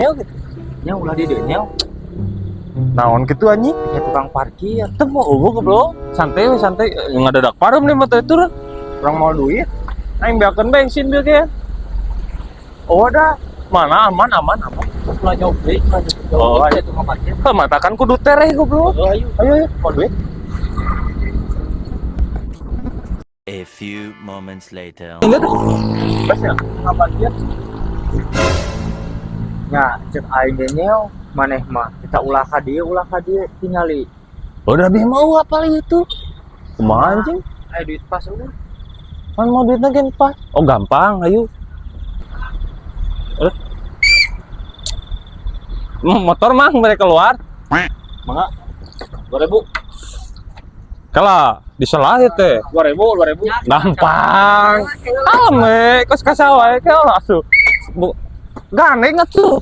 Nyew gitu. Nya ulah di dieu, nyew. Naon kitu, anjing? Ya tukang parkir. Teu mau eueuh, goblok. Santai we, santai. Ngadadak pareum nih mah teh turun. Urang mau duit. Aing beakeun bensin bieu ge. Oh dah. Mana aman, aman, aman. Ulah jauh deui, ulah jauh. Oh, Deui tukang parkir. Heh, matakan kudu tereh, goblok. Oh, ayo. Ayo, ayo, mau duit. A few moments later. Enggak tuh. Besnya. Tukang parkir. Nya cek aing ge, nyew, maneh mah kita ulah ka dieu tingali. Udah lebih mau apa lagi itu? Kumaha, anjing? Ayo, duit pas eueuh. Kan mau duitnya gen pas. Oh, gampang, ayo. Eh. Motor mah mereka keluar. Mangga. 2000. Kala, diselah ya teh. 2000, 2000. Gampang. Kalem we, kos kasawa ke asuh. Bu, gandeng atuh.